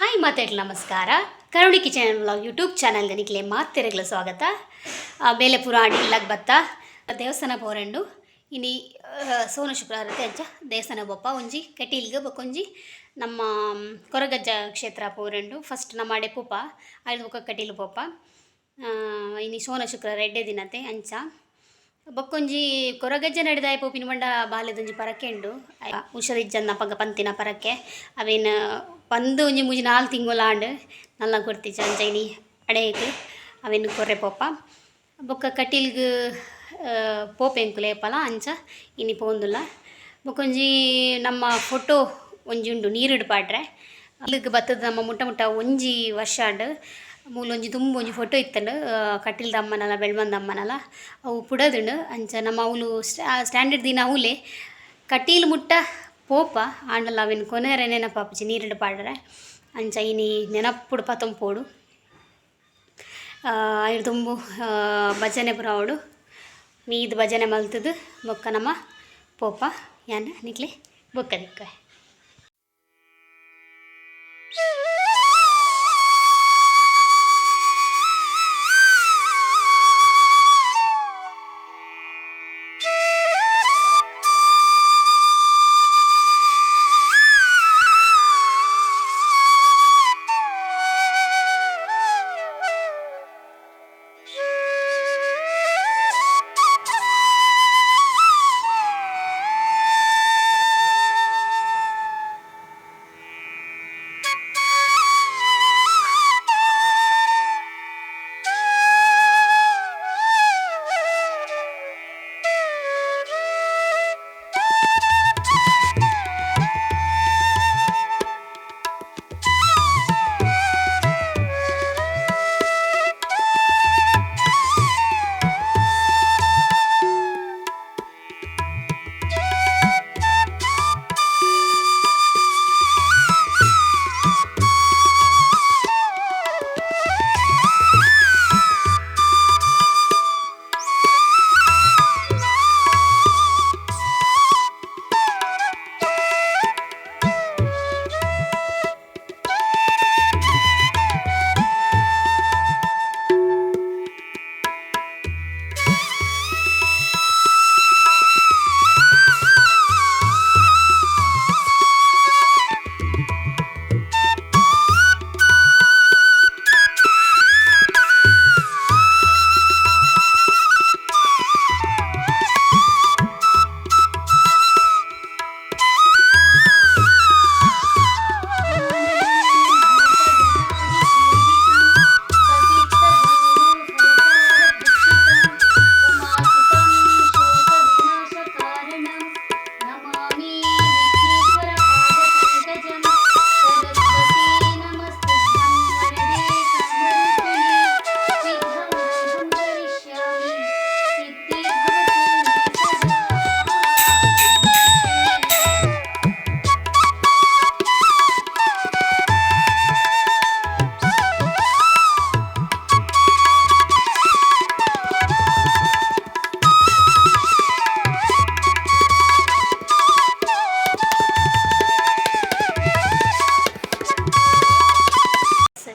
Hi ಮಾತಾಡ್ಲಿ, ನಮಸ್ಕಾರ. ಕರುಣಿ ಕಿಚನ್ ವ್ಲಾಗ್ ಯೂಟ್ಯೂಬ್ ಚಾನಲ್ಗೆ ನಿಕ್ಲೆ ಮಾತೆರೆಗ್ಲ ಸ್ವಾಗತ. ಬೇಲೆ ಪುರಾಣ ಇಲ್ಲಗ್ ಬತ್ತ ದೇವಸ್ಥಾನ ಪೋರೆಂಡು. ಇನಿ ಸೋನ ಶುಕ್ರವಾರ ಅಂಚ ದೇವಸ್ಥಾನ ಬೊಪ್ಪ. ಒಂಜಿ ಕಟೀಲ್ಗ್ ಬೊಕೊಂಜಿ ನಮ್ಮ ಕೊರಗಜ್ಜ ಕ್ಷೇತ್ರ ಪೋರೆಂಡು. ಫಸ್ಟ್ ನಮ್ಮ ಅಡೆ ಪೋಪ, ಐದು ಬೊಕ್ಕ ಕಟೀಲ್ ಪೋಪ. ಇನಿ ಸೋನ ಶುಕ್ರವಾರ, ಎಡ್ಡೆ ದಿನತೆ. ಅಂಚ ಬೊಕ್ಕೊಂಜಿ ಕೊರಗಜ್ಜ ನಡೆದಾಯ ಪೋಪಿನ ಪಂಡ ಬಾಲೆದೊಂಜಿ ಪರಕೆ ಉಂಡು. ಹುಷಾರಿಜ್ಜಂದ ಅಪಗ ಪಂತಿನ ಪರಕೆ ಅವೇನು ಪಂದು ಒಂಜಿ ಮೂಜಿ ನಾಲ್ ತಿಂಗೊಲು ಆಂಡ್, ನಲ್ಲ ಕೊರ್ತಿಜ. ಅಂಚ ಇನಿ ಅಡೇಕ್ ಅವೇನು ಕೊರ್ರೆ ಪೋಪ. ಬೊಕ್ಕ ಕಟೀಲ್ಗ್ ಪೋಪೆ ಎಂಕುಲು ಏಪಲ, ಅಂಚ ಇನಿ ಪೋಂದುಲ್ಲ. ಬೊಕ್ಕೊಂಜಿ ನಮ್ಮ ಫೋಟೋ ಒಂಜಿ ಉಂಡು ನೀರುಡು ಪಾಡ್ರೆ. ಅಲ್ಲಿಗೆ ಬತ್ತದ ನಮ್ಮ ಮುಟ್ಟ ಮುಟ್ಟ ಒಂಜಿ ವರ್ಷ ಆಂಡ್. ಮೂಲೊಂಜಿ ದುಂಬು ಒಂಜಿ ಫೋಟೋ ಇತ್ತಂಡು, ಕಟೀಲ್ದ ಅಮ್ಮನಲ ಬೆಳ್ಮಂದ ಅಮ್ಮನಲ, ಅವು ಪುಡದುಂಡು. ಅಂಚ ನಮ್ಮ ಅವುಲು ಸ್ಟ್ಯಾಂಡರ್ಡ್ ದಿನ ಅವುಲೆ ಕಟೀಲ್ ಮುಟ್ಟ ಪೋಪ ಆಂಡಲ ಅವೆನ್ ಕೊನೆರೆ ನೆನಪಾಪುಜಿ ನೀರುಡು ಪಾಡ್ರೆ. ಅಂಚ ಇನಿ ನೆನಪುಡು ಪತೊಂಪೋಡು. ಐರ್ ದುಂಬು ಭಜನೆ ಪೂರ ಮೀದ್ ಭಜನೆ ಮಲ್ತುದು ಬೊಕ್ಕ ನಮ್ಮ ಪೋಪ. ಯಾನ್ ನಿಕ್ಲೆ ಬೊಕ್ಕ ದಿಕ್ಕ.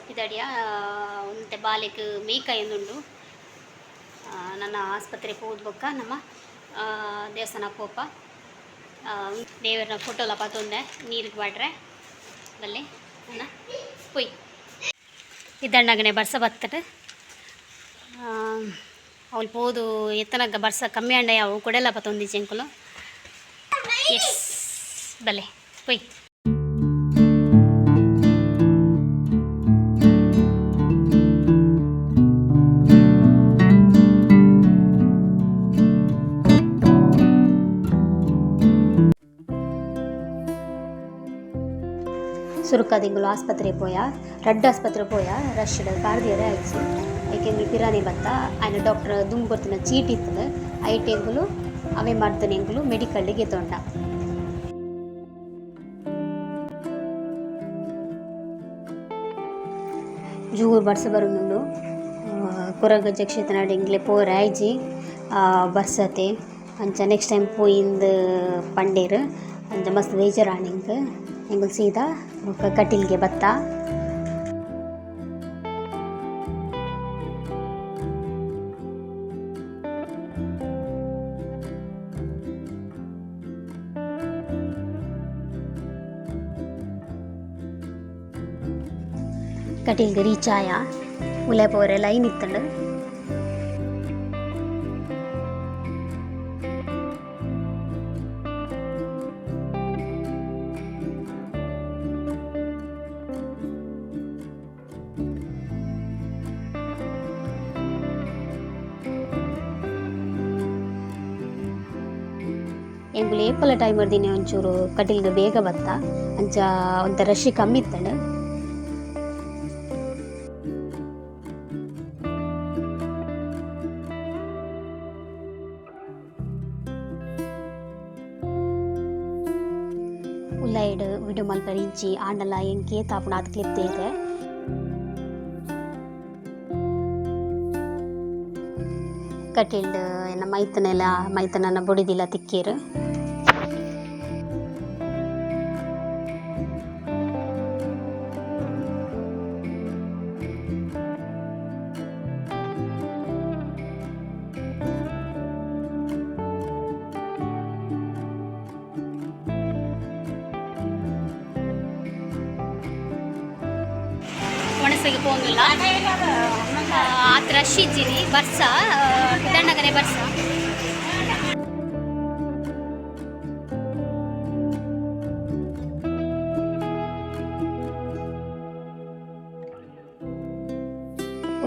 ಪಿದಡಿಯ ಒಂತೆ ಬಾಲೆಗ್ ಮೇಯ್ಕಾಯೊಂದುಂಡು. ನನ ಆಸ್ಪತ್ರೆ ಪೋದು ಬೊಕ್ಕ ನಮ್ಮ ದೇವಸ್ಥಾನ ಪೋಪ. ದೇವರನ ಫೋಟೋಲ ಪತೊಂದೆ ನೀರಿಗೆ ಪಾಡ್ರೆ. ಬಲ್ಲೆ ನನ್ನ ಪೊಯ್ ಇದ್ದಂಡಗನೆ ಬರ್ಸ ಬತ್ತಡ್. ಅವ್ಲು ಪೋದು ಎತ್ತನಗ ಬರ್ಸ ಕಮ್ಮಿ ಅಂಡ ಅವು ಕೊಡೆಲ ಪತೊಂದಿಜ್ಜಿ ಎಂಕುಲು. ಎಸ್, ಬಲ್ಲೆ ಪೊಯ್. ಸುರುಕ ಆಸ್ಪತ್ರೆ ಪೋಯ, ರಡ್ಡ್ ಆಸ್ಪತ್ರೆ ಪೋಯ, ರಶ್ ಪಾರ್ದಿಯರೇ ಆಯ್ತು. ಐಕೆ ಎಂಕುಲು ಪಿರಾನಿ ಬತ್ತ. ಆಯ್ನ ಡಾಕ್ಟರ್ ದುಂಬು ಕೊರ್ತಿನ ಚೀಟಿ ಇತ್ತದ, ಐಟ್ ಎಂಕುಲು ಅವೇ ಮರ್ದನ್ ಎಂಕುಲು ಮೆಡಿಕಲ್ಗೆ ಗೆತೊಂಡ. ಜೂರು ಬರ್ಸ ಬರೊಂದುಂಡು. ಕೊರಗಜ್ಜ ಕ್ಷೇತ್ರ ಎಂಕ್ಲೆ ಪೋರೆ ಆಯ್ಜಿ, ಬರ್ಸತೆ. ಅಂಚ ನೆಕ್ಸ್ಟ್ ಟೈಮ್ ಪೋಯಿಂದ್ ಪಂಡೇರ್. ಅಂಚ ಮಸ್ತ್ ಬೇಜಾರಾಂಡ್ ಎಂಕ್. ಎಂಕುಲು ಸೀದಾ ಬೊಕ್ಕ ಕಟೀಲ್ಗೆ ಬತ್ತ. ಕಟೀಲ್ಗ್ ರೀಚ್ ಆಯ. ಉಲೆ ಪೋರೆ ಲೈನ್ ಇತ್ತುಂಡು. ಎಂಕುಲು ಏಪಲ ಟೈಮ್ ದಿನ ಒಂಚೂರು ಕಟೀಲ್ಗ್ ಬೇಗ ಬತ್ತ. ಅಂಚ ಒಂತೆ ರಶ್ ಕಮ್ಮಿ ಇತ್ತುಂಡು. ಉಲೈಡ್ ವಿಡಿಯೋ ಮಲ್ಪರೆ ಇಜ್ಜಿ ಆಂಡಲ ಎಂಕ್ ಏತ್ ಆಪುಂಡು ಆತ್ ಕ್ಲಿಪ್ ದೀತೆ. ಕಟೀಲ್ಡ್ ಎನ್ನ ಮೈತನೆಲ ಮೈತನನ ಬೊಡೆದಿಲ ತಿಕ್ಕೆರ್. ಒಣಸಿಗೆ ಪೋಂದುಲ್ಲ. ಆತ್ ರಶ್ ಇಜ್ಜಿನಿ ಬರ್ಸ ಪಿದಣ್ಣಗನೆ ಬರ್ಸ.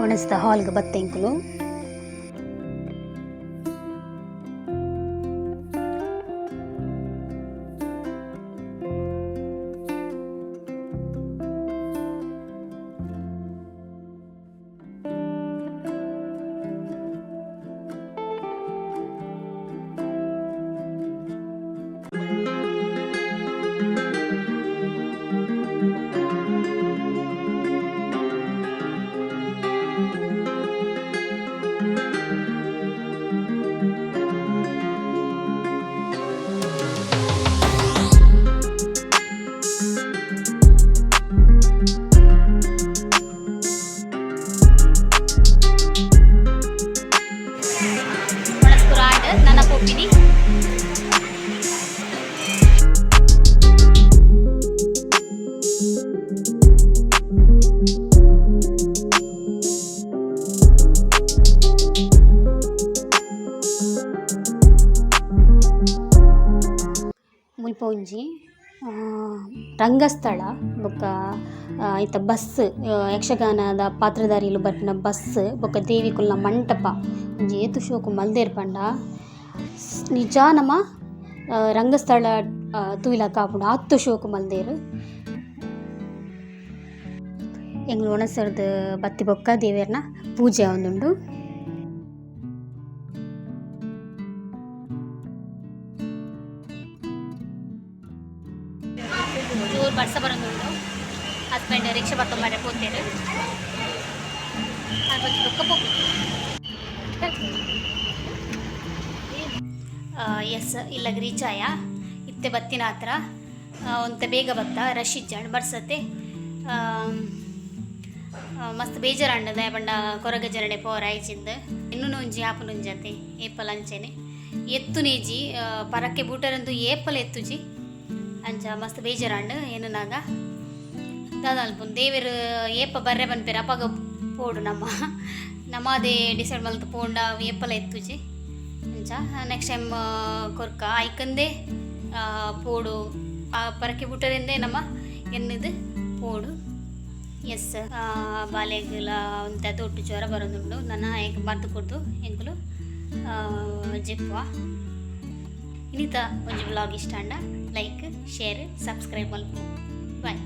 ಒಣಸ್ದ ಹಾಲ್ಗ್ ಬತ್ತೆ ಎಂಕುಲು. ಒಣಸ್ ಪೂರ ಆಂಡ್ ನನ ಪೋಪಿನಿ. ಮುಲ್ಪ ಒಂಜಿ ರಂಗಸ್ಥಳ ಬೊಕ್ಕ ಐತ ಬಸ್ಸ್ ಯಕ್ಷಗಾನದ ಪಾತ್ರಧಾರಿಲು ಬರ್ಪಿನ ಬಸ್ಸ್ ಬೊಕ್ಕ ದೇವಿ ಕುಲ್ನ ಮಂಟಪ ಒಂಜಿ ಏತ್ ಶೋಕು ಮಲ್ದೆರ್ ಪಂಡ ನಿಜ ನಮ ರಂಗಸ್ಥಳ ತೂಯಿಲಕ ಆಪುಂಡು ಆತ್ ಶೋಕು ಮಲ್ದೆರ್. ಎಂಕುಲು ಒಣಸರ್ದ್ ಬತ್ತಿ ಬೊಕ್ಕ ದೇವೆರ್ನ ಪೂಜೆ ಆವೊಂದುಂಡು. ಜೋರು ಬರ್ಸ ಬರೊಂದುಂಡು. ಹಸ್ಬೆಂಡ್ ರಿಕ್ಷಾ ಪತ್ತೊಂಬರೆ ಪೋತೆರ್. ಆರ್ ಬತ್ತಿ ಬೊಕ್ಕ ಪೋಪೆ. ಎಸ್, ಇಲ್ಲಗ್ ರೀಚ್ ಆಯ. ಇತ್ತೆ ಬತ್ತಿನ ಹತ್ರ ಒಂತೆ ಬೇಗ ಬತ್ತ, ರಶ್ ಇಜ್ಜಾಂಡ್ ಬರ್ಸತೆ. ಮಸ್ತ್ ಬೇಜಾರಾಂಡ್ ದಾಯೆ ಪಂಡ ಕೊರಗ ಜನಡೆ ಪೋರ ಆಯ್ಚಿಂದ್. ಇನ್ನುನು ಒಂಜಿ ಆಪುನ ಒಂಜಾತೆ ಏಪಲ ಅಂಚೆನೆ ಎತ್ತುನೇಜಿ ಪರಕ್ಕೆ ಬೂಟರಂದು ಏಪಲ ಎತ್ತುಜಿ. ಅಂಚ ಮಸ್ತ್ ಬೇಜಾರಾಂಡ್ ಎನ್ನುನಾಗ. ದಾದ ಮಲ್ಪುನು ದೇವೆರ್ ಏಪ ಬರ್ರೆ ಪನ್ಪೆರ್ ಅಪಗ ಪೋಡು ನಮ. ನಮಾದೇ ಡಿಸೈಡ್ ಮಲ್ತ್ ಪೋಂಡ ಏಪಲ ಎತ್ತುಜಿ. ಅಂಚ ನೆಕ್ಸ್ಟ್ ಟೈಮ್ ಕೊರ್ಕ ಐಕಂದೆ ಪೋಡು ಪರಕ್ಕೆ ಬುಟ್ಟರಿಂದೆ ನಮ ಎನ್ನುದು ಪೋಡು. ಎಸ್, ಬಾಲೆಗ್ಲ ಒಂತೆ ತೊಟ್ಟು ಜ್ವರ ಬರೋದುಂಡು. ನನ ಏಕ್ ಮರ್ದ್ ಕೊರ್ದು ಎಂಕುಲು ಜೆಪ್ಪುವ. ಇನಿತ ಒಂಜಿ ವ್ಲಾಗ್ ಇಷ್ಟ ಆಂಡ ಲೈಕ್, ಶೇರ್, ಸಬ್ಸ್ಕ್ರೈಬ್ ಮಲ್ಪು. ಬಾಯ್.